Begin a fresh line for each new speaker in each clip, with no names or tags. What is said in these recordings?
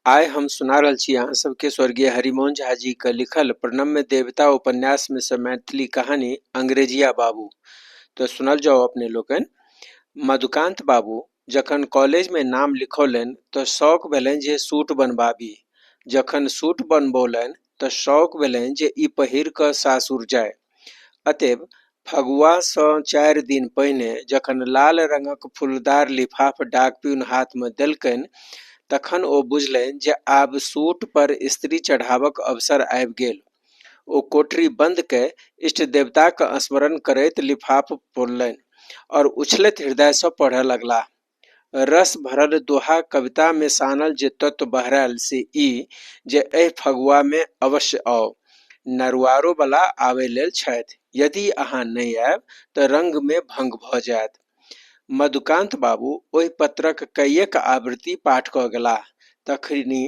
आइ हम सुना रहल छी अहाँ सबके स्वर्गीय हरिमोहन झा जी के लिखल प्रणम्य देवता उपन्यास में से मैथिली कहानी अंग्रेजिया बाबू। तऽ सुनल जाउ अपने लोकनि। मधुकान्त बाबू जखन कॉलेज मे नाम लिखौलनि तऽ शौक भेलनि जे सूट बनबाबी। जखन सूट बनबौलनि तऽ शौक भेलनि जे ई पहिर कऽ सासुर जाय। अतएव फगुआसँ चारि दिन पहिने जखन लाल रंगक फूलदार लिफाफ डाकपिउन हाथमे देलकनि तखन ओ बुझलनि जे आब सूट पर स्त्री चढ़ाबक अवसर आबि गेल। ओ कोठरी बन्द कय इष्टदेवताक स्मरण करैत लिफाफ फोललनि और उछलैत हृदयसँ पढ़य लगलाह। रस भरल दोहा कवितामे सानल जे तत्व बहरायल से ई जे एहि फगुआमे अवश्य आउ। नरुआरोवला आबय लेल छथि। यदि अहाँ नहि आयब तँ रंगमे भंग भऽ जायत। मधुकान्त बाबू ओहि पत्रक कइएक आवृत्ति पाठ कऽ गेलाह। तखनहि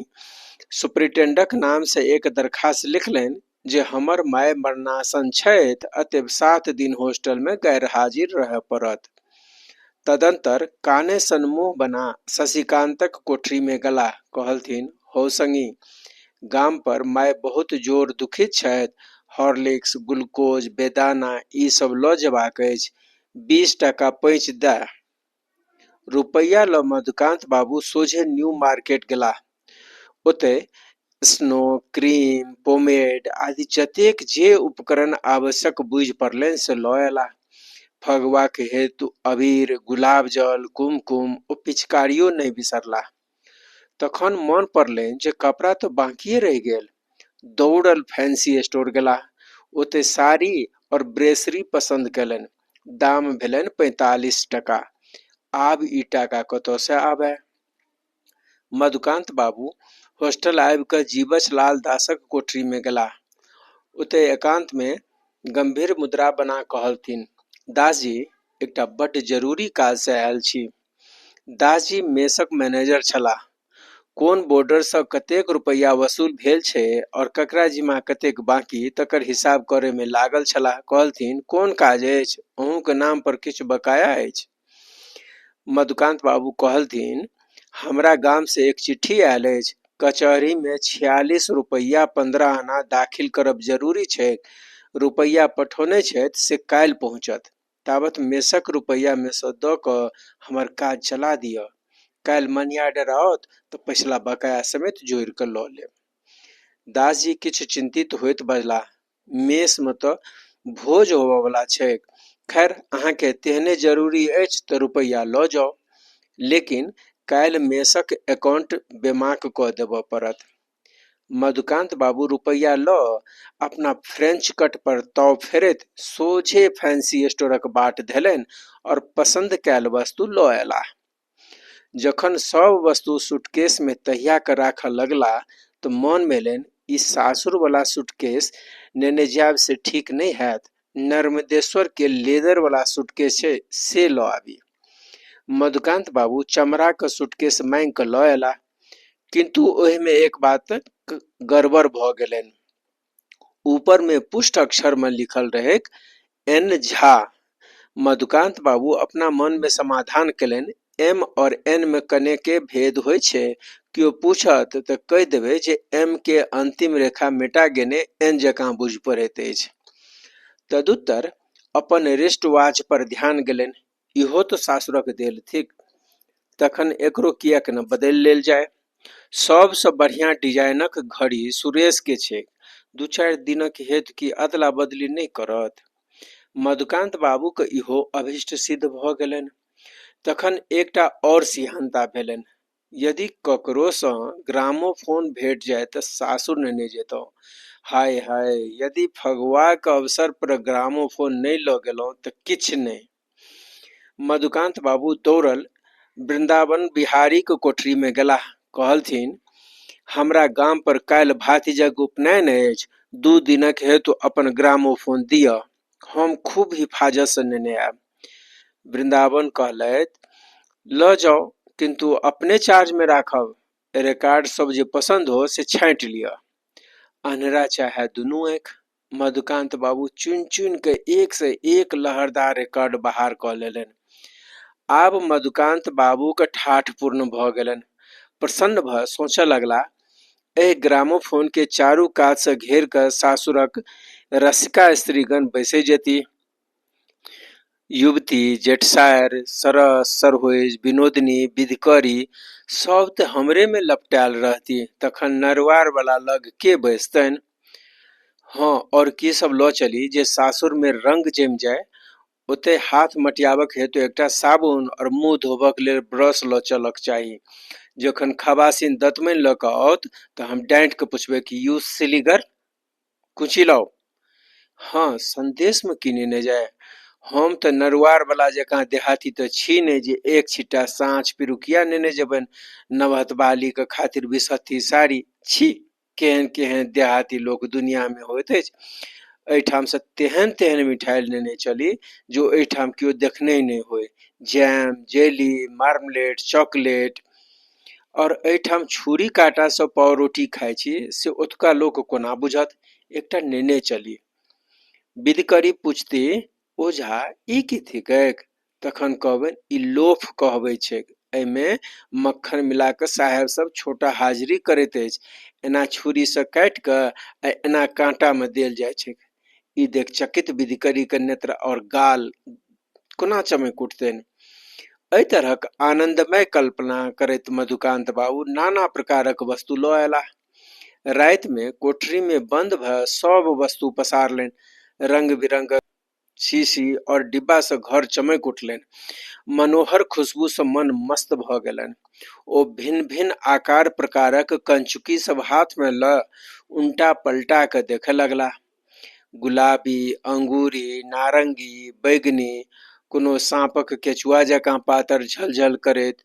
सुपरिटेण्डेन्टक नामसँ एक दरखास्त लिखलनि जे हमर माय मरणासन्न छथि अतएव 7 दिन होस्टलमे गैरहाजिर रहय पड़त। तदनन्तर कानय सन मुँह बना शशिकान्तक कोठरीमे गेलाह। कहलथिन, हौ संगी! गाम पर माय बहुत जोर दुखित छथि। हॉर्लिक्स, ग्लूकोज, बेदाना ई सभ लऽ जेबाक अछि। 20 टाका पैंच दैह। रुपैया लऽ मधुकान्त बाबू सोझे न्यू मार्केट गेलाह। ओतय स्नो, क्रीम, पोमेड आदि जतेक जे उपकरण आवश्यक बूझि पड़लनि से लऽ अयलाह। फगुआक हेतु अबीर, गुलाबजल, कुमकुम ओ पिचकारियो नहि बिसरलाह। तखन मन पड़लनि जे कपड़ा त बाँकिए रहि गेल। दौड़ल फैंसी स्टोर गेलाह। ओतय साड़ी और ब्रेसरी पसंद कयलनि। दाम भेलनि 45 टाका। आब ई टाका कतयसँ आबय? मधुकान्त बाबू होस्टल आबि कऽ जीबछ लाल दासक कोठरीमे गेलाह। ओतय एकान्तमे गम्भीर मुद्रा बना कहलथिन, दासजी, एकटा बड्ड जरूरी काजसँ आयल छी। दासजी मेसक मैनेजर छलाह। कोन बोर्डरसँ कतेक रुपैया वसूल भेल छै और ककरा जिम्मा कतेक बाँकी तकर हिसाब करयमे लागल छलाह। कहलथिन, कोन काज अछि? अहूँक नाम पर किछु बकाया अछि? मधुकान्त बाबू कहलथिन, हमरा गामसँ एक चिट्ठी आयल अछि। कचहरीमे 46 रुपैया 15 आना दाखिल करब जरूरी छैक। रुपैया पठौने छथि से काल्हि पहुँचत। तावत मेसक रुपैयामेसँ दऽ कऽ हमर काज चला दिअऽ। काल्हि मनिआर्डर आओत तऽ पछिला बकाया समेत जोड़ि कऽ लऽ लेब। दासजी किछु चिन्तित होइत बजलाह, मेसमे तऽ भोज होबऽवला छैक। खैर, अहाँकेँ तेहने जरूरी अछि तऽ रुपैया लऽ जाउ। लेकिन काल्हि मेसक एकाउन्ट बेमाक कऽ देबऽ पड़त। मधुकान्त बाबू रुपैया लऽ अपना फ्रेंच कट पर ताव फेरैत सोझे फैंसी स्टोरक बाट धेलनि और पसंद कयल वस्तु लऽ अयलाह। जखन सभ वस्तु सूटकेसमे तहिया कऽ राखऽ लगलाह तऽ मनमे अयलनि, ई सासुरवला सूटकेस नेने जायब से ठीक नहि हैत। नर्मदेश्वर के लेदरवला सूटकेस छै से लऽ आबी। मधुकान्त बाबू चमड़ाक सूटकेस माङि कऽ लऽ अयलाह। किन्तु ओहिमे एक बात गड़बड़ भऽ गेलनि। ऊपरमे पुष्ट अक्षरमे लिखल रहैक, एन झा। मधुकान्त बाबू अपना मनमे समाधान कयलनि, एम और एन मे कनेके भेद होइ छै। केओ पूछत तऽ कहि देबै जे एम के अन्तिम रेखा मेटा गेने एन जकाँ बूझि पड़ैत अछि। तदुत्तर अपन रिस्टवाच पर ध्यान गेलनि। इहो तऽ सासुरक देल थिक। तखन एकरो किएक ने बदलि लेल जाय? सभसँ बढ़ियाँ डिजाइनक घड़ी सुरेशकेँ छैक। दू-चारि दिनक हेतु की अदला-बदली नहि करत? मधुकान्त बाबूक इहो अभीष्ट सिद्ध भऽ गेलनि। तखन एकटा आओर सिहन्ता भेलनि। यदि ककरोसँ ग्रामोफोन भेटि जाइत तऽ सासुर नेने जइतहुँ। हाय हाय, यदि फगुआक अवसर पर ग्रामोफोन नहि लऽ गेलहुँ तऽ किछु नहि। मधुकान्त बाबू दौड़ल वृन्दावन बिहारीक कोठरीमे गेलाह। कहलथिन, हमरा गाम पर काल्हि भातिजक उपनयन अछि। 2 दिनक हेतु अपन ग्रामोफोन दिअऽ। हम खूब हिफाजतसँ नेने आयब। वृन्दावन कहलथि, लऽ जाउ, किन्तु अपने चार्जमे राखब। रेकार्ड सभ जे पसन्द हो से छाँटि लिअऽ। अन्हरा चाहय दुनू आँखि। मधुकान्त बाबू चुनि-चुनि कऽ एकसँ एक लहरदार रेकर्ड बहार कऽ लेलनि। आब मधुकान्त बाबूक ठाठ पूर्ण भऽ गेलनि। प्रसन्न भऽ सोचऽ लगलाह, एहि ग्रामोफोनकेँ चारू कातसँ घेरि कऽ सासुरक रसिका स्त्रीगण बैसै जेतीह। युवती, जेठसारि, सरस, सरहोजि, विनोदिनी, विधकरी सभ त हमरेमे लपटायल रहतीह। तखन नरुआरवला लग के बैसतैन्ह? हँ, और की सभ लऽ चली जे सासुरमे रंग जमि जाय। ओतय हाथ मटियाबक हेतु एकटा साबुन और मुँह धोबक लेल ब्रश लऽ चलक चाही। जखन खबासिन दतमनि लऽ कऽ आओत त हम डाँटि कऽ पुछबैक, यू सिली गर्ल! कुची लाउ। हँ, सन्देशमे की नेने जाय? हम तऽ नरुआरवला जकाँ देहाती तऽ छी नहि जे एक छिट्टा साँच पिरुकिया नेने जेबनि, नवहतबालीक खातिर बिसहत्थी साड़ी। छी! केहन-केहन देहाती लोक दुनियामे होइत अछि। एहिठामसँ तेहन-तेहन मिठाइ नेने चली जे ओहिठाम केओ देखनहि नहि होय। Jam, jelly, marmalade, chocolate. और एहिठाम छुरी काँटासँ पावरोटी खाइ छी से ओतुका लोक कोना बुझत? एकटा नेने चली। बिधकरी पुछतीह, ओझा, ई की थिकैक? तखन कहबनि, ई लोफ कहबैत छैक। एहिमे मक्खन मिला कऽ साहेब सभ छोटा हाजिरी करैत अछि। एना छुरीसँ काटि कऽ आ एना काँटामे देल जाइत छैक। ई देखि चकित बिधकरीक नेत्र और गाल कोना चमकि उठतनि? एहि तरहक आनन्दमय कल्पना करैत मधुकान्त बाबू नाना प्रकारक वस्तु लऽ अयलाह। रातिमे कोठरीमे बन्द भऽ सभ वस्तु पसारलनि। रंग-बिरंगक शीशी और डिब्बासँ घर चमकि उठलनि। मनोहर खुशबूसँ मन मस्त भऽ गेलनि। ओ भिन्न-भिन्न आकार-प्रकारक कंचुकी सभ हाथमे लऽ उनटा-पलटा कऽ देखय लगलाह। गुलाबी, अंगूरी, नारंगी, बैगनी, कोनो साँपक केचुआ जकाँ पातर झलझल करैत,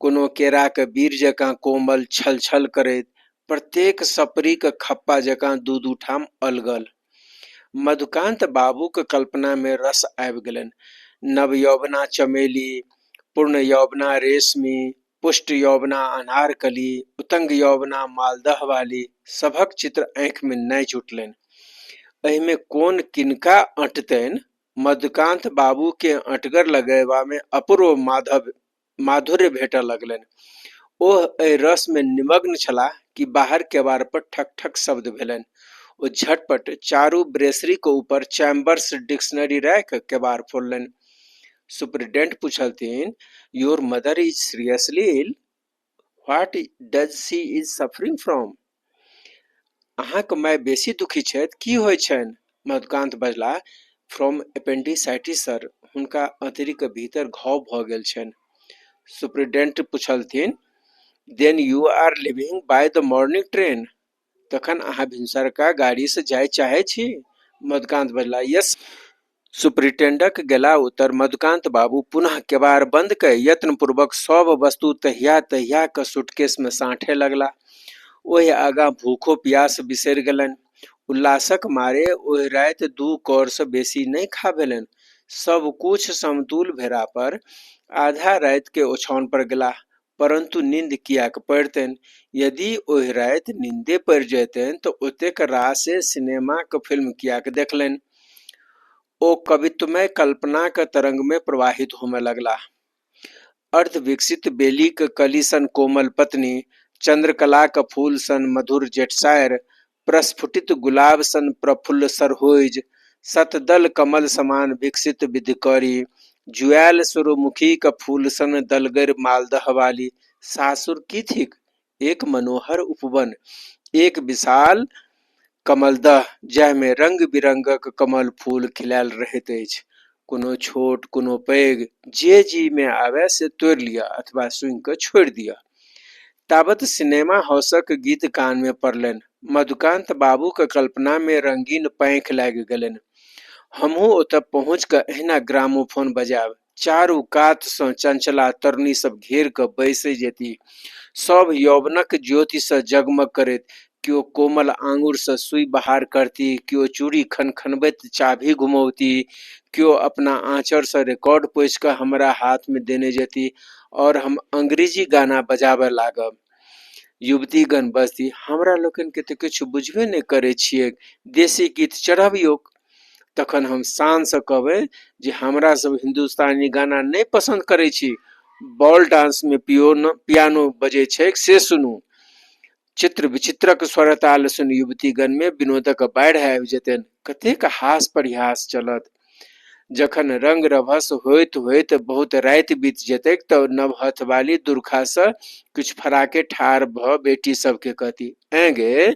कोनो केराक बीर जकाँ कोमल छल-छल करैत, प्रत्येक सपरीक खप्पा जकाँ दू-दू ठाम अलगल। मधुकान्त बाबूक कल्पनामे रस आबि गेलैन्ह। नवयौवना चमेली, पूर्णयौवना रेशमी, पुष्टयौवना अनारकली, उतंगयौवना मालदहवाली, सभक चित्र आँखिमे नाचि उठलैन्ह। एहिमे कोन किनका अँटतैन्ह? मधुकान्त बाबू कें अँटगर लगैबामे अपूर्व माधुर्य भेटय लगलैन्ह। ओ एहि रसमे निमग्न छलाह कि बाहर केबाड़ पर ठक-ठक शब्द भेलैन्ह। ओ झटपट चारू ब्रेसरीक ऊपर चैम्बर्स डिक्शनरी राखि केबाड़ फोललन्हि। सुपरिंटेण्डेन्ट पुछलथिन्ह, your mother is seriously ill? What does she is suffering from? अहाँक माय बेसी दुखी छथि? की होइ छैन्ह? मधुकान्त बजलाह, फ्रॉम एपेंडिसाइटिस सर! हुनका अँतड़ीक भीतर घाव भऽ गेल छैन्ह। सुपरिंटेण्डेन्ट पुछलथिन्ह, then you are leaving by the morning train? तखन अहाँ भिनसरका गाड़ीसँ जाय चाहैत छी? मधुकान्त बजलाह, यस। सुपरिंटेण्डेन्टक गेला उत्तर मधुकान्त बाबू पुनः केबाड़ बन्द कय यत्नपूर्वक सभ वस्तु तहिया-तहिया कऽ सुटकेसमे साँठय लगलाह। ओहि आगाँ भूखो पियास बिसरि गेलैन्ह। उल्लासक मारे ओहि राति दू कौरसँ बेसी नहि खा भेलैन्ह। सभ किछु समतूल भेला पर आधा राति कऽ ओछाओन पर गेलाह। परन्तु निन्द किएक पड़ितैन्ह? यदि ओहि राति निन्दे पड़ि जैतैन्ह त ओतेक रासे सिनेमाक फिल्म किएक देखलन्हि? ओ कवित्वमय कल्पनाक तरंगमे प्रवाहित होमय लगलाह। अर्द्धविकसित बेलीक कली सन कोमल पत्नी, चन्द्रकलाक फूल सन मधुर जेठसारि, प्रस्फुटित गुलाब सन प्रफुल्ल सरहोजि, शतदल कमल समान विकसित विधकरी, जुआयल सूर्यमुखीक फूल सन दलगरि मालदहवाली। सासुर की थिक? एक मनोहर उपवन, एक विशाल कमलदह जाहिमे रंग-बिरंगक कमल-फूल खिलायल रहैत अछि। कोनो छोट, कोनो पैघ, जे जी मे आबय से तोड़ि लियऽ अथवा सूँघि कऽ छोड़ि दियऽ। तावत सिनेमा हाउसक गीत कानमे पड़लैन्ह। मधुकान्त बाबूक कल्पनामे रंगीन पाँखि लागि गेलैन्ह। हमहूँ ओतय पहुँचि कऽ एहिना ग्रामोफोन बजाएब। चारू कातसँ चंचला तरुणी सभ घेरि कऽ बैसि जेतीह। सभ यौवनक ज्योतिसँ जगमग करैत। केओ कोमल आङुरसँ सूइ बहार करतीह, केओ चूड़ी खनखनबैत चाभी घुमौतीह, केओ अपना आँचरसँ रेकर्ड पोछि कऽ हमरा हाथमे देने जेतीह और हम अंग्रेजी गाना बजाबय लागब। युवतीगण बजतीह, हमरा लोकनिकेँ त किछु बुझबे नहि करैत छिऐक। देशी गीत चढ़बिऔक। तखन हम शानसँ कहबैन्ह जे हमरा सभ हिन्दुस्तानी गाना नहि पसन्द करैत छी। बॉल डांसमे पियानो बजैत छैक से सुनू। चित्र विचित्रक स्वरताल सुनि युवतीगणमे विनोदक बाढ़ि आबि जेतनि। कतेक हास परिहास चलत। जखन रंग रभस होइत होइत बहुत राति बीत जेतैक तऽ नवहथवाली दुरखासँ किछु फराके ठाढ़ भऽ बेटी सभके कहती, ऐं गे,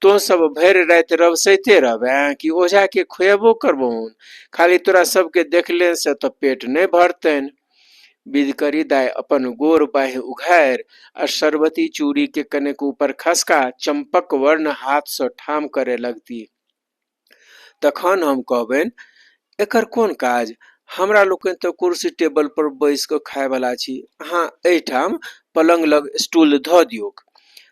तोँ सब भरि राति रभसैते रहबें कि ओझाके खुएबो करबहुन? खाली तोरा सबके देखले से तऽ पेट नहि भरतनि। बिधकरी दाइ अपन गोर बाँहि उघारि आ शरबती चूड़ीके कनेक ऊपर खसका चम्पक वर्ण हाथसँ ठाम करय लगती। तखन हम कहबनि, एकर कोन काज? हमरा लोकनि तऽ कुर्सी टेबल पर बैसि कऽ खायवला छी। अहाँ एहिठाम पलंग लग स्टूल धऽ दियौक।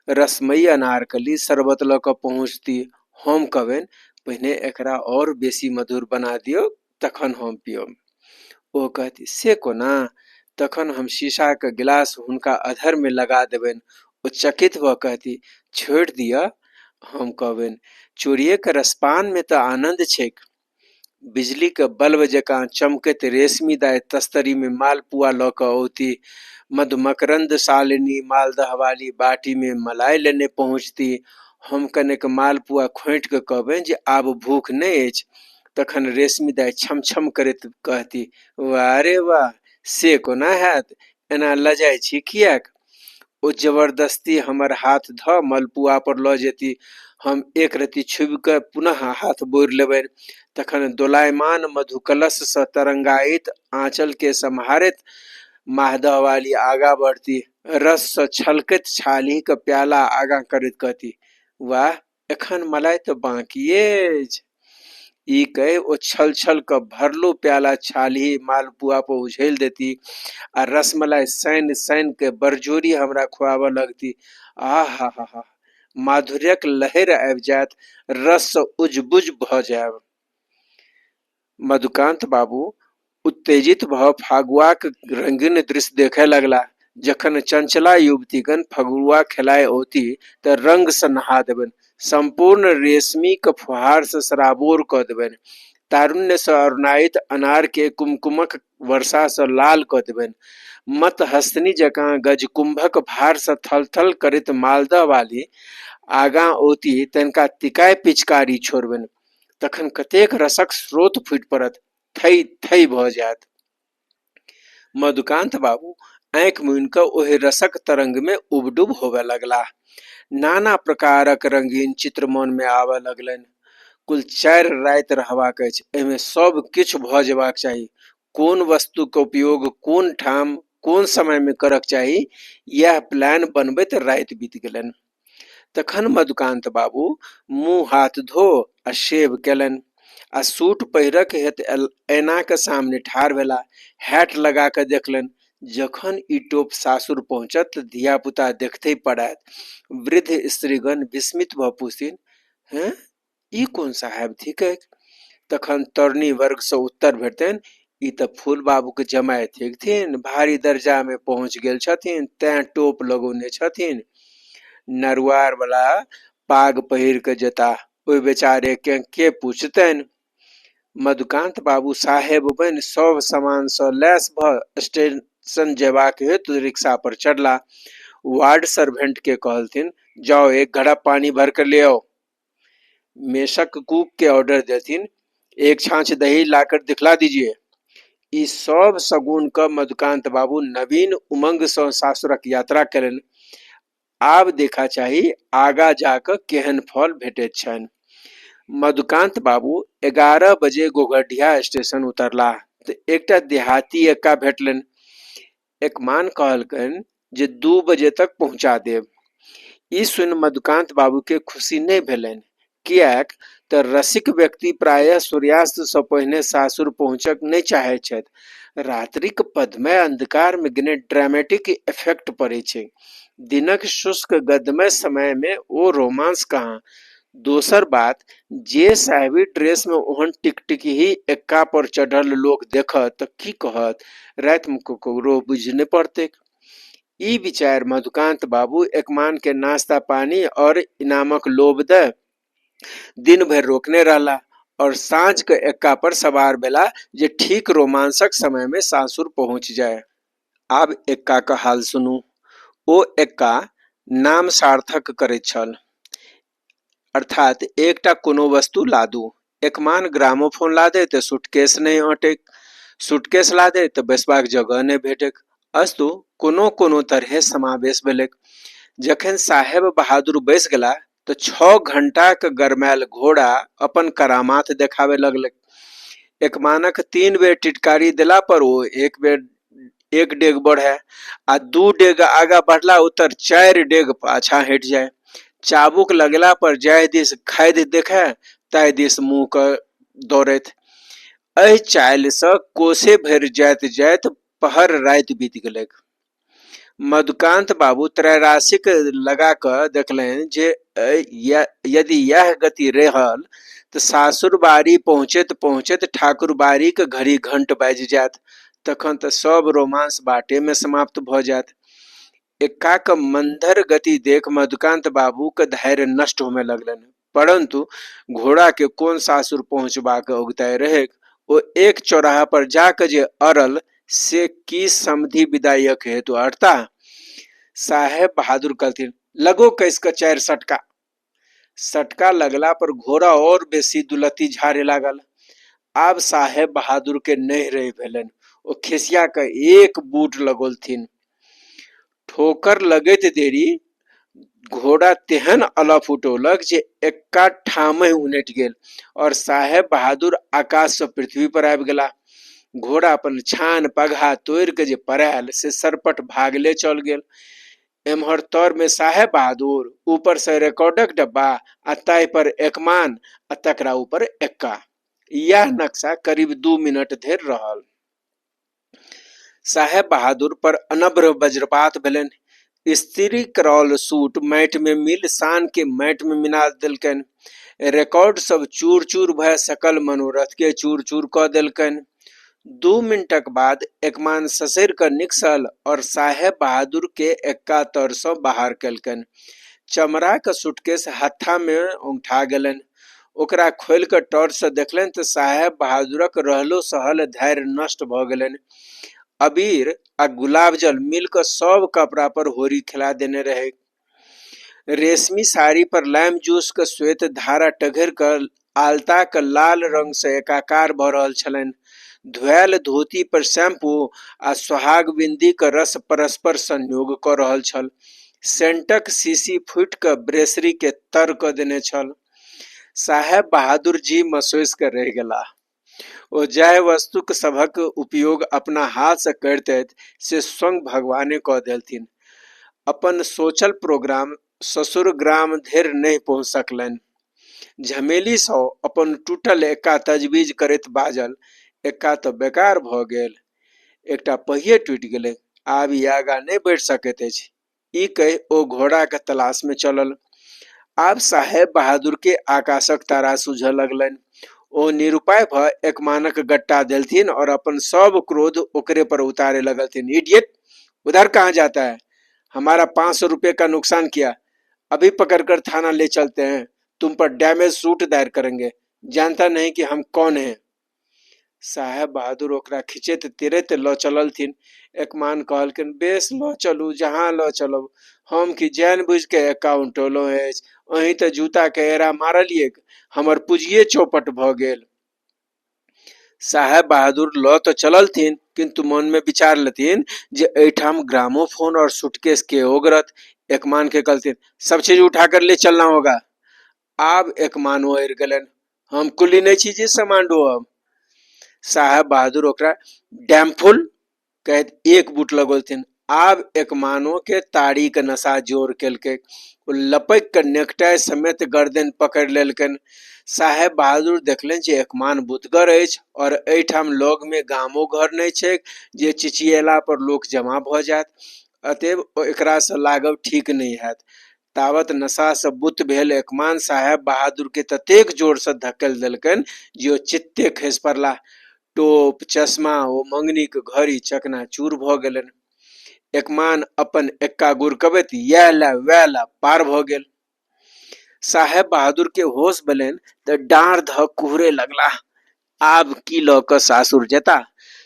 रसमयी अनारकली शरबत लऽ कऽ पहुँचती। हम कहबनि, पहिने एकरा आओर बेसी मधुर बना दियौक तखन हम पियब। ओ कहती, से कोना? तखन हम शीशाक गिलास हुनका अधरमे लगा देबनि। ओ चकित भऽ कहती, छोड़ि दिअ। हम कहबनि, चोरिएक रसपानमे तऽ आनन्द छैक। बिजलीक बल्ब जकाँ चमकैत रेशमी दाइ तस्तरीमे मालपुआ लऽ कऽ औती। मधुमकरन्द शालिनी मालदहवाली बाटीमे मलाई लेने पहुँचती। हम कनेक मालपुआ खोंटि कऽ कहबनि जे आब भूख नहि अछि। तखन रेशमी दाइ छम-छम करैत कहती, वाह रे वाह, से कोना हैत? एना लजाइ छी किएक? ओ जबरदस्ती हमर हाथ धऽ मलपुआ पर लऽ जेती। हम एक रत्ती छूबि कऽ पुनः हाथ बोरि लेबनि। तखन दोलायमान मधुकलशसँ तरंगायित आँचलकेँ सम्हारैत माहदहवाली आगाँ बढ़ती। रससँ छलकैत छाल्हीक प्याला आगाँ करैत कहती, वाह, एखन मलाइ तऽ बाँकिए अछि। ई कहि ओ छल-छल कऽ भरलो प्याला छाल्ही मालपुआ पर उझलि देती आ रसमलाई सानि-सानि कऽ बरजोरी हमरा खुआबऽ लगती। आ-हा-हा! माधुर्यक लहरि आबि जायत, रससँ उजबुज भऽ जायब। मधुकान्त बाबू उत्तेजित भऽ फगुआक रंगीन दृश्य देखय लगलाह। जखन चंचला युवतीगण फगुआ खेलाय औतीह त रंगसँ नहा देबनि। सम्पूर्ण रेशमीक फुहारसँ सराबोर कऽ देबनि। तारुण्यसँ अरुणायित अनारकेँ कुमकुमक वर्षासँ लाल कऽ देबनि। मत्तहस्तिनी जकाँ गजकुम्भक भारसँ थलथल करैत मालदहवाली आगाँ औतीह तनिका तिकाय पिचकारी छोड़बनि। तखन कतेक रसक स्रोत फूटि पड़त, थै थै भऽ जायत। मधुकान्त बाबू आँखि मूनि कऽ ओहि रसक तरंगमे उबडुब होबय लगलाह। नाना प्रकारक रंगीन चित्र मनमे आबय लगलैन्ह। कुल चारि राति रहबाक अछि। एहिमे सभ किछु भऽ जैबाक चाही। कोन वस्तुक उपयोग कोन ठाम कोन समयमे करक चाही, यैह प्लान बनबैत राति बीति गेलैन्ह। तखन मधुकान्त बाबू मुँह हाथ धो आ शेव केलनि आ सूट पहिरक हेतु ऐनाक सामने ठाढ़ भेलाह। हैट लगा कऽ देखलनि। जखन ई टोप सासुर पहुँचत तऽ धिया-पुता देखतहि पड़ायत। वृद्ध स्त्रीगण विस्मित भऽ पुछथिन, हें, ई कोन साहेब थिकैक? तखन तरुणी वर्गसँ उत्तर भेटतनि, ई तऽ फूलबाबूक जमाय थिकथिन, भारी दर्जामे पहुँचि गेल छथिन, तेँ टोप लगौने छथिन। नरुआरवला पाग पहिरि कऽ जेताह, ओहि बेचारेकेँ के पुछतनि? मधुकान्त बाबू साहेब बनि सभ सामानसँ लैस भऽ स्टेशन जयबाक हेतु रिक्शा पर चढ़लाह। वार्ड सर्वेन्टकेँ कहलथिन, जाओ, एक घड़ा पानी भर कर ले आओ। मेषक कूक के ऑर्डर देलथिन, एक छाँछ दही लाकर दिखला दीजिए। ई सभ सगुन कऽ मधुकान्त बाबू नवीन उमंगसँ सासुरक यात्रा कयलनि। आब देखा चाही आगाँ जा कऽ केहन फल भेटैत छनि। मधुकान्त बाबू 11 बजे घोघरडीहा स्टेशन उतरलाह तऽ एकटा देहाती एक्का भेटलनि। एकमान कहलकनि जे 2 बजे तक पहुँचा देब। ई सुनि मधुकान्त बाबूकेँ खुशी नहि भेलनि। किएक तँ रसिक व्यक्ति प्रायः सूर्यास्तसँ पहिने सासुर पहुँचक नहि चाहैत छथि। रात्रिक पद्ममय अन्धकारमे गेने ड्रामेटिक इफेक्ट पड़ैत छैक। दिनक शुष्क गद्यमय समयमे ओ रोमांस कहाँ? दोसर बात जे साहेबी ड्रेसमे ओहन टिकटिकही एक्का पर चढ़ल लोक देखत तँ की कहत? रातिमे ककरो बुझि नहि पड़तैक। ई विचारि मधुकान्त बाबू एकमानकेँ नाश्ता-पानी और इनामक लोभ दऽ दिन भरि रोकने रहलाह और साँझ कऽ एक्का पर सवार भेलाह जे ठीक रोमांसक समयमे सासुर पहुँचि जाय। आब एक्काक हाल सुनू। ओ एक्का नाम सार्थक करैत छल। अर्थात एकटा कोनो वस्तु लादू। एकमान ग्रामोफोन लादय तऽ सूटकेस नहि अँटैक, सूटकेस लादय तऽ बैसबाक जगह नहि भेटैक। अस्तु, कोनो कोनो तरहें समावेश भेलैक। जखन साहेब बहादुर बैस गेलाह तऽ 6 घंटाक गरमायल घोड़ा अपन करामात देखाबय लगलैक। एकमानक 3 बेर टिटकारी देला पर ओ एक बेर एक डेग बढ़य आ 2 डेग आगाँ बढ़ला उत्तर 4 डेग पाछाँ हटि जाय। चाबुक लगला पर जाहि दिस खाधि देखय ताहि दिस मुँह कऽ दौड़थि। एहि चालिसँ कोसे भरि जाइत जाइत पहर राति बीति गेलैक। मधुकान्त बाबू त्रैराशिक लगा कऽ देखलनि जे यदि यैह गति रहल तऽ सासुरबाड़ी पहुँचैत पहुँचैत ठाकुरबाड़ीक घड़ी घंट बाजि जायत। तखन तऽ सभ रोमांस बाटेमे समाप्त भऽ जायत। एक्काक मंदर गति देख मधुकान्त बाबूक धैर्य नष्ट होमय लगलनि। परन्तु घोड़ाके कोन सासुर पहुँचबाक औगताइ रहैक? ओ एक चौराहा पर जा कऽ जे अड़ल से की समधि विदाइक हेतु अड़ताह? साहेब बहादुर कहलथिन, लगो कसि कऽ 4 सटका। सटका लगला पर घोड़ा और बेसी दुलत्ती झाड़े लागल। आब साहेब बहादुर के नहि रहि भेलनि। ओ खिसिया कऽ एक बूट लगौलथिन। ठोकर लगैत देरी घोड़ा तेहन अलफ उठौलक जे एक्का ठामहि उनटि गेल और साहेब बहादुर आकाश सँ पृथ्वी पर आबि गेलाह। घोड़ा अपन छान पगहा तोड़ि कऽ जे पड़ायल से सरपट भागले चल गेल। एम्हर तर मे साहेब बहादुर, ऊपर सँ रिकॉर्डक डब्बा आ ताहि पर एकमान आ तकरा ऊपर एक्का। इएह नक्शा करीब 2 मिनट धरि रहल। साहेब बहादुर पर अनभ्र वज्रपात भेलनि। स्त्री करौल सूट माटि मे मिल शान के माटि मे मिला देलकनि। रिकॉर्ड सब चूर चूर भए सकल मनोरथ के चूर चूर कऽ देलकनि। 2 मिनटक बाद एकमान ससरि कऽ निकसल और साहेब बहादुर के एक्का तर सँ बाहर केलकनि। चमड़ाक सूटकेस हत्था मे ओंगठा गेलनि। ओकरा खोलि कऽ टॉर्च सँ देखलनि तऽ साहेब बहादुरक रहलो सहल धैर्य नष्ट भऽ गेलनि। अबीर आ गुलाब जल मिल कऽ सब कपड़ा पर होरी खेला देने रहै। रेशमी साड़ी पर लाइम जूस के श्वेत धारा टघरि कऽ आलताक लाल रंग सँ एकाकार भऽ रहल छलनि। धोएल धोती पर शैम्पू आ सोहाग बिंदीक रस परस्पर संयोग कऽ रहल छल। सेंटक शीशी फूटि कऽ ब्रेसरी के तर कऽ देने छल। साहेब बहादुर जी मसोसि कऽ रहि गेलाह। ओ जाहि वस्तुक सभक उपयोग अपना हाथ सँ करितथि से स्वयं भगवाने कऽ देलथिन। अपन सोचल प्रोग्राम ससुर ग्राम धरि नहि पहुँच सकलनि। झमेली सँ अपन टूटल एक्का तजबीज करैत बाजल, एक्का तऽ बेकार भऽ गेल। एकटा पहिये टूटि गेलै। आब ई आगाँ नहि बढ़ि सकैत अछि। ई कहि ओ घोड़ाक तलाश मे चलल। आब साहेब बहादुर के आकाशक तारा सूझऽ लगलनि। ओ निरुपाय भऽ एकमानक गट्टा देलथिन और अपन सब क्रोध ओकरे पर उतारे लगलथिन। इडियट, उधर कहाँ जाता है? हमारा 500 रुपये का नुकसान किया। अभी पकड़कर थाना ले चलते हैं। तुम पर डैमेज सूट दायर करेंगे। जानता नहीं कि हम कौन हैं। साहेब बहादुर ओकरा खिंचैत तिरैत लऽ चललथिन। एकमान कहलखिन, बेस लऽ चलू, जहाँ लऽ चलब। हम कि जानि बुझि कऽ एक्का उनटौलहुँ अछि? अहीं तऽ जूताके एड़ा मारलियैक, हमर पूँजिये चौपट भऽ गेल। साहेब बहादुर लऽ तऽ चललथिन, किन्तु मनमे विचार लेथिन जे एहिठाम ग्रामोफोन और सूटकेस के ओगरत। एकमान के कहलथिन, सब चीज उठा कर ले चलना होगा। आब एकमानो अड़ि गेलनि, हम कुली नहि छी जे सामान ढोअब। साहेब बहादुर ओकरा डैमफुल कहैत एक बूट लगौलथिन। आब एकमानो के ताड़ीक नशा जोर केलकै। ओ लपकि कऽ नेकटाइ समेत गर्दनि पकड़ि लेलकनि। साहेब बहादुर देखलनि जे एकमान बुतगर अछि और एहिठाम लगमे गामो घर नहि छैक जे चिचियेला पर लोक जमा भऽ जायत। अतएव एकरासँ लागब ठीक नहि हैत। तावत नशासँ बुत्त भेल एकमान साहेब बहादुरके ततेक जोरसँ धकेल देलकनि जे ओ चित्ते खसि पड़लाह। टोप, चश्मा ओ मंगनीक घड़ी चकनाचूर भऽ गेलनि। एकमान अपन एक्का गुड़कबैत यैह ला वैह ला पार भऽ गेल। साहेब बहादुर के होश भेलनि तऽ डाँड़ धऽ कुहरे लगलाह। आब की लऽ कऽ सासुर जेताह?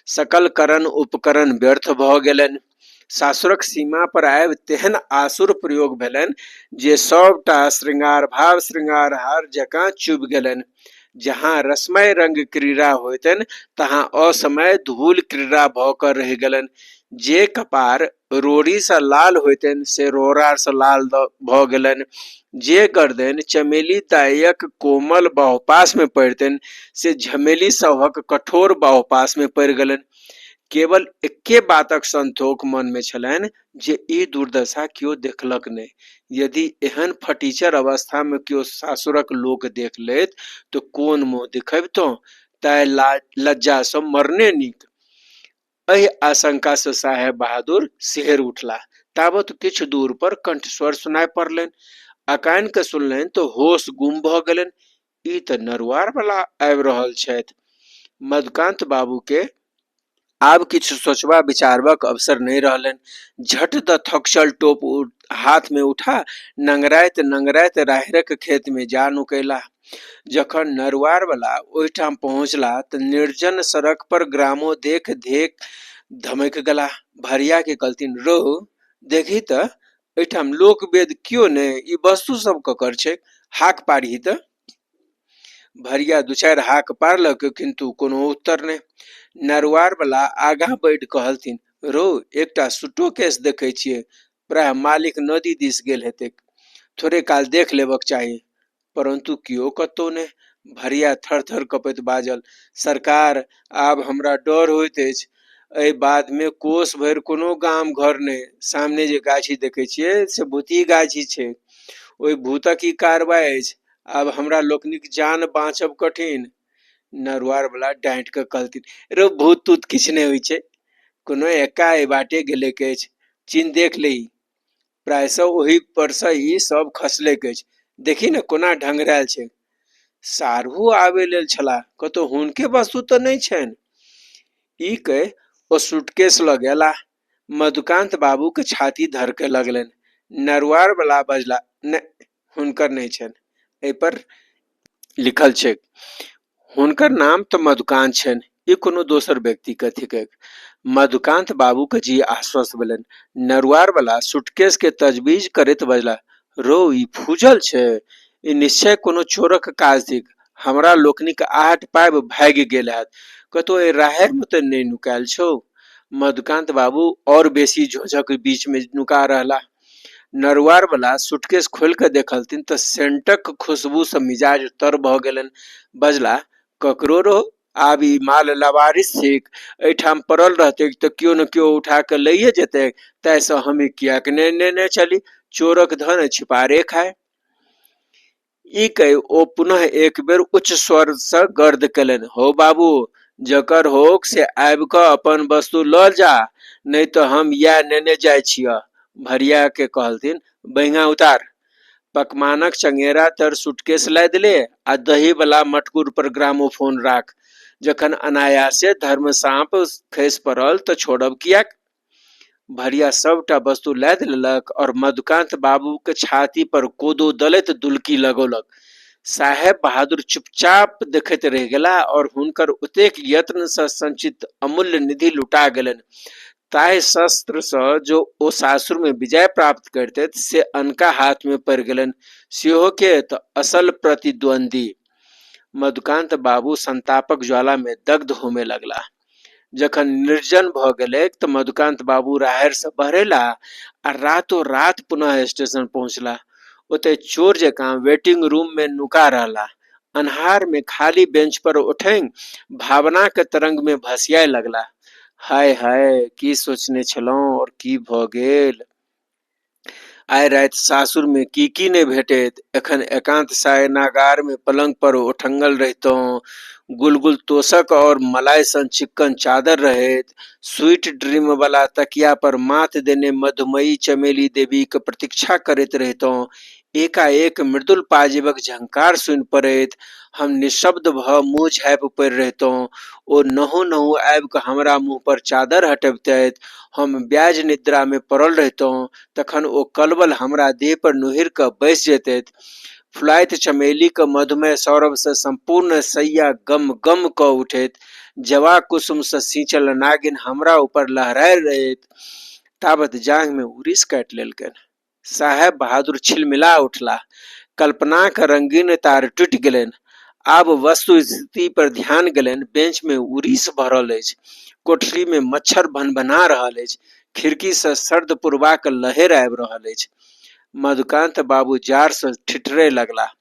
सकल करण उपकरण व्यर्थ भऽ गेलनि। सासुरक सीमा पर आबि तेहन आसुर प्रयोग भेलनि जे सभटा श्रृंगार भाव श्रृंगारहार जकाँ चुभि गेलनि। जहाँ रसमय रंग क्रीड़ा होइतनि तहाँ असमय धूल क्रीड़ा भऽ कऽ रहि गेलनि। जे कपार रोड़ीसँ लाल होइतनि से रोड़ासँ लाल भऽ गेलनि। जे गर्दनि चमेली दाइक कोमल बाहुपाशमे पड़ितनि से झमेली सभक कठोर बाहुपाशमे पड़ि गेलनि। केवल एक्के बातक संतोख मनमे छलनि जे ई दुर्दशा केओ देखलक नहि। यदि एहन फटीचर अवस्थामे केओ सासुरक लोक देख लैत तऽ कोन मुँह देखबितहुँ, ताहि लज्जासँ मरने नीक। एहि आशंकासँ साहेब बहादुर सिहरि उठलाह। ताबत किछु दूर पर कंठस्वर सुनाइ पड़लनि। अकानि कऽ सुनलनि तऽ होश गुम भऽ गेलनि। ई तऽ नरुआर बला आबि रहल छथि। मधुकान्त बाबूके आब किछु सोचबा विचारबाक अवसर नहि रहलनि। झट दऽ थकचल टोप हाथमे उठा नंगराइत नंगराइत राहड़िक खेतमे जा नुकयलाह। जखन नरुआर बला ओहिठाम पहुँचलाह तऽ निर्जन सड़क पर ग्रामो देख देख धमकि गेलाह। भरियाके कहलथिन, रौ देखही तऽ एहिठाम लोक-वेद केओ नहि, ई वस्तु सब ककर छैक? हाक पारही तऽ। भरिया दू चारि हाक पारलक किन्तु कोनो उत्तर नहि। नरुआर बला आगाँ बढ़ि कहलथिन, रौ एकटा सुटो केस देखै छियै, प्रायः मालिक नदी दिस गेल हेतैक। थोड़े काल देख लेबक चाही। परन्तु केओ कतहु नहि। भरिया थर-थर कँपैत बाजल, सरकार, आब हमरा डर होइत अछि। एहि बाधमे कोस भरि कोनो गाम घर नहि। सामने जे गाछी देखै छियै से भूतही गाछी छैक। ओहि भूतक ई कारबाइ अछि। आब हमरा लोकनिक जान बाँचब कठिन। नरुआर बला डाँटि कऽ कहलथिन, रौ भूत तूत किछु नहि होइ छै। कोनो एक्का एहि बाटे गेलैक अछि। चिन्ह देख लही। प्रायशः ओहि परसँ ई सब खसलैक अछि। देखही ने कोना ढंगरायल छैक। सारहु आबय लेल छलाह, कतहु हुनके वस्तु तऽ नहि छनि? ई कहि ओ सूटकेस लऽ गेलाह। मधुकान्त बाबूक छाती धड़कय लगलनि। नरुआर बला बजलाह, नहि, हुनकर नहि छनि। एहि पर लिखल छैक। हुनकर नाम तऽ मधुकान्त छनि, ई कोनो दोसर व्यक्तिके थिकैक। मधुकान्त बाबूक जी आश्वस्त भेलनि। नरुआर बला सूटकेस के तजबीज करैत बजलाह, रौ ई फूजल छै। ई निश्चय कोनो चोरक काज थिक। हमरा लोकनिक आहट पाबि भागि गेल हैत। कतहु एहि राहड़िमे तऽ नहि नुकायल छौ? मधुकान्त बाबू आओर बेसी झोंझक बीचमे नुका रहलाह। नरुआर बला सूटकेस खोलि कऽ देखलथिन तऽ सेंटक खुशबूसँ मिजाज तर भऽ गेलनि। बजलाह, ककरो रहौ, आब ई माल लवारिस थिक। एहिठाम पड़ल रहतैक तऽ केओ ने केओ उठा कऽ लैये जेतैक। ताहिसँ हमही किएक ने नेने चली? चोरक धन छिपारे खाय। ई कहि ओ पुनः एक बेर उच्च स्वरसँ गर्द कयलनि, हौ बाबू, जकर होउक से आबि कऽ अपन वस्तु लऽ जाह, नहि तऽ हम इएह नेने जाइ छियह। भरियाकेँ कहलथिन, बहिंगा उतार। पकमानक चंगेरा तर सूटकेस लादि ले आ दहीवला मटकूर पर ग्रामोफोन राख। जखन अनायासे धर्मसाँप खसि पड़ल तऽ छोड़ब किएक? भरिया सभटा वस्तु लादि लेलक और मधुकान्त बाबूक छाती पर कोदो दलैत दुलकी लगौलक। साहेब बहादुर चुपचाप देखैत रहि गेलाह और हुनकर ओतेक यत्न सँ संचित अमूल्य निधि लुटा गेलनि। ताहि शस्त्र सँ जो ओ सासुर मे विजय प्राप्त करितथि से अनका हाथ मे पड़ि गेलनि। सेहो के? त असल प्रतिद्वंदी। मधुकान्त बाबू संतापक ज्वाला मे दग्ध होमय लगलाह। जखन निर्जन भऽ गेलैक तऽ मधुकान्त बाबू राहड़िसँ बहरेलाह आ रातो रात पुनः स्टेशन पहुँचलाह। ओतय चोर जकाँ वेटिंग रूममे नुका रहलाह। अन्हारमे खाली बेंच पर ओठङि भावनाक तरंगमे भसियाय लगलाह। हाय हाय, की सोचने छलहुँ और की भऽ गेल। आइ राति सासुरमे की की नहि भेटैत। एखन एकान्त शयनागारमे पलंग पर ओठङल रहितहुँ। गुलगुल तोशक और मलाई सन चिक्कन चादर रहैत। स्वीट ड्रीम बला तकिया पर माथ देने मधुमयी चमेली देवीक प्रतीक्षा करैत रहितहुँ। एकाएक मृदुल पाजेबक झंकार सुनि पड़ैत। हम निःशब्द भऽ मुँह झाँपि पड़ि रहितहुँ। ओ नहु-नहु आबि कऽ हमरा मुँह पर चादर हटबितथि। हम व्याज निद्रामे पड़ल रहितहुँ। तखन ओ कलबल हमरा देह पर नुहुरि कऽ बैसि जैतथि। फुलाइत चमेलीक मधुमय सौरभसँ सम्पूर्ण शय्या गम-गम कऽ उठैत। जवाकुसुमसँ सिंचल नागिन हमरा ऊपर लहराइत रहैत। ताबत जाँघमे उड़ीस काटि लेलकनि। साहेब बहादुर छिलमिला उठलाह। कल्पनाक रंगीन तार टूटि गेलनि। आब वस्तुस्थिति पर ध्यान गेलनि। बेंचमे उड़ीस भरल अछि। कोठरीमे मच्छर भनभना रहल अछि। खिड़कीसँ सर्द पुरबाक लहरि आबि रहल अछि। मधुकान्त बाबू जाड़सँ ठिठरय लगलाह।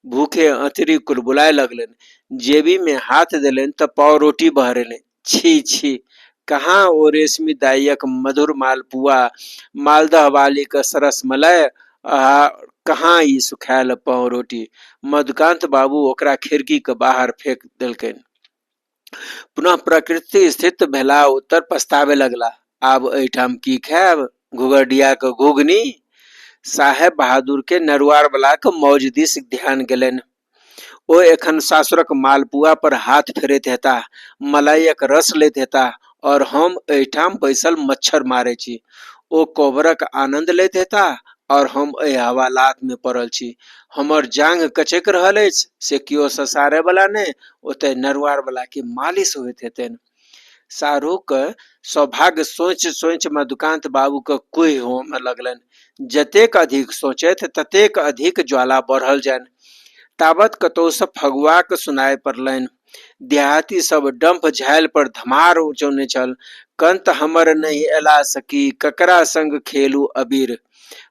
भूखे अँतड़ी कुलबुलाय लगलनि। जेबीमे हाथ देलनि तऽ पावरोटी बहरेलनि। छी छी, कहाँ ओ रेशमी दाइयक मधुर मालपुआ, मालदह वालीक सरस मलय आ कहाँ ई सुखायल पावरोटी। मधुकान्त बाबू ओकरा खिड़कीक बाहर फेक देलकनि। पुनः प्रकृति स्थित भेला उत्तर पछताबे लगला, आब एहिठाम की खायब, घुघरडियाक घुघनी? साहेब बहादुर के नरुआर बलाक मौज दिस ध्यान गेलनि। ओ एखन सासुरक मालपुआ पर हाथ फेरैत हेताह, मलाइयक रस लैत हेताह और हम एहिठाम बैसल मच्छर मारै छी। ओ कोबरक आनन्द लैत हेताह और हम एहि हवालात मे पड़ल छी। हमर जाँघ कचकि रहल अछि से केओ ससारय बला नहि, ओतय नरुआर बला के मालिश होइत हेतनि। साढ़ूक सौभाग्य सोचि सोचि मधुकान्त बाबूक कुहि होमऽ लगलनि। जतेक अधिक सोचथि ततेक अधिक ज्वाला बढ़ल जानि। ताबत कतहुसँ फगुआक सुनाइ पड़लनि। देहाती सब डम्फ झालि पर धमार उचौने छल। कंत हमर नहि अयला सखी, ककरा संग खेलू अबीर।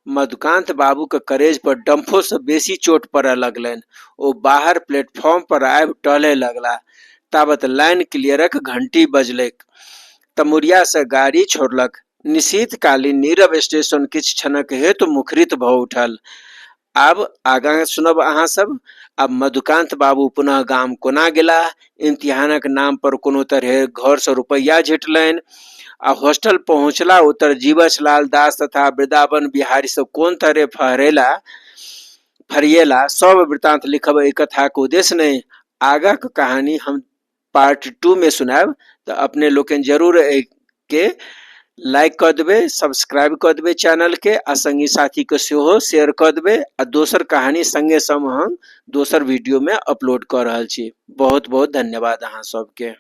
मधुकान्त बाबूक करेज पर डम्फोसँ बेसी चोट पड़य लगलनि। ओ बाहर प्लेटफॉर्म पर आबि टहलय लगलाह। ताबत लाइन क्लियरक घंटी बजलैक। तमुरियासँ गाड़ी छोड़लक। निशीथकालीन नीरव स्टेशन किछु क्षणक हेतु मुखरित भऽ उठल। आब आगाँ सुनब अहाँ सब। आब मधुकान्त बाबू पुनः गाम कोना गेलाह, इम्तिहानक नाम पर कोनो तरहे घरसँ रुपैआ झिटलनि आ हॉस्टल पहुँचला उत्तर जीवछ लाल दास तथा वृन्दावन बिहारीसँ कोन तरहे फहरेला फरियेला, सब वृत्तांत लिखब एहि कथाक उद्देश्य नहि। आगाँक कहानी हम पार्ट 2 मे सुनायब, तऽ अपने लोकनि जरूर एहिके लाइक कऽ देबै, सब्सक्राइब कऽ देबै चैनलके आ संगी साथीके सेहो शेयर कऽ देबै आ दोसर कहानी संगे संग हम दोसर वीडियोमे अपलोड कऽ रहल छी। बहुत बहुत धन्यवाद अहाँ सबके।